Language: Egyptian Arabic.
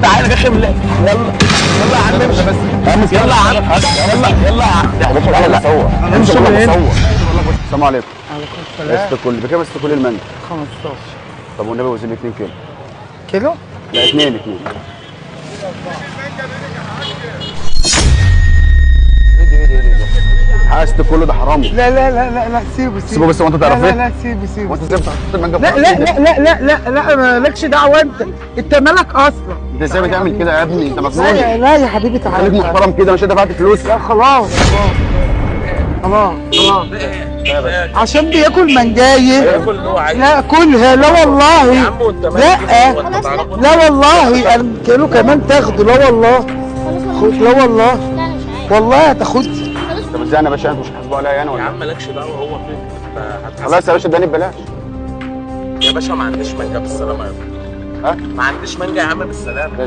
تعالى رخم. يلا يلا يا عم امشي بس. يلا يا عم يلا يلا يا عم. لا لا امشي صور. من هنا. السلام عليكم. عليكم السلام. بس كل بكام؟ بس كل المانجا 15. طب والنبي وزن 2 كيلو. كيلو؟ لا 2 2. ايه ده ايه ده ايه ده؟ حاسس كله ده حرامي. لا لا لا لا لا سيبه سيبه سيبه بس، هو انت تعرف لا ايه؟ لا سيبه سيبه. وانت ازاي بتحط المانجا؟ لا لا لا لا لا لا لا مالكش دعوه، انت مالك اصلا؟ انت ازاي بتعمل كده يا ابني؟ انت لا مجنون. يا لا يا حبيبي تعالى. خليك محترم كده، مش دفعت فلوس. لا خلاص خلاص خلاص عشان بياكل منجايه. لا كلها. لا والله لا لا والله كيلو كمان تاخده. لا والله خد. لا والله والله هتاخد. طب ازاي انا يا باشا؟ انتوا مش هتحاسبوا عليا انا ولا يا عم مالكش دعوه، هو فين؟ خلاص يا باشا اداني ببلاش يا باشا ما عنديش مانجا بالسلامة يا ابني. ها؟ ما عنديش مانجا يا عم بالسلامة.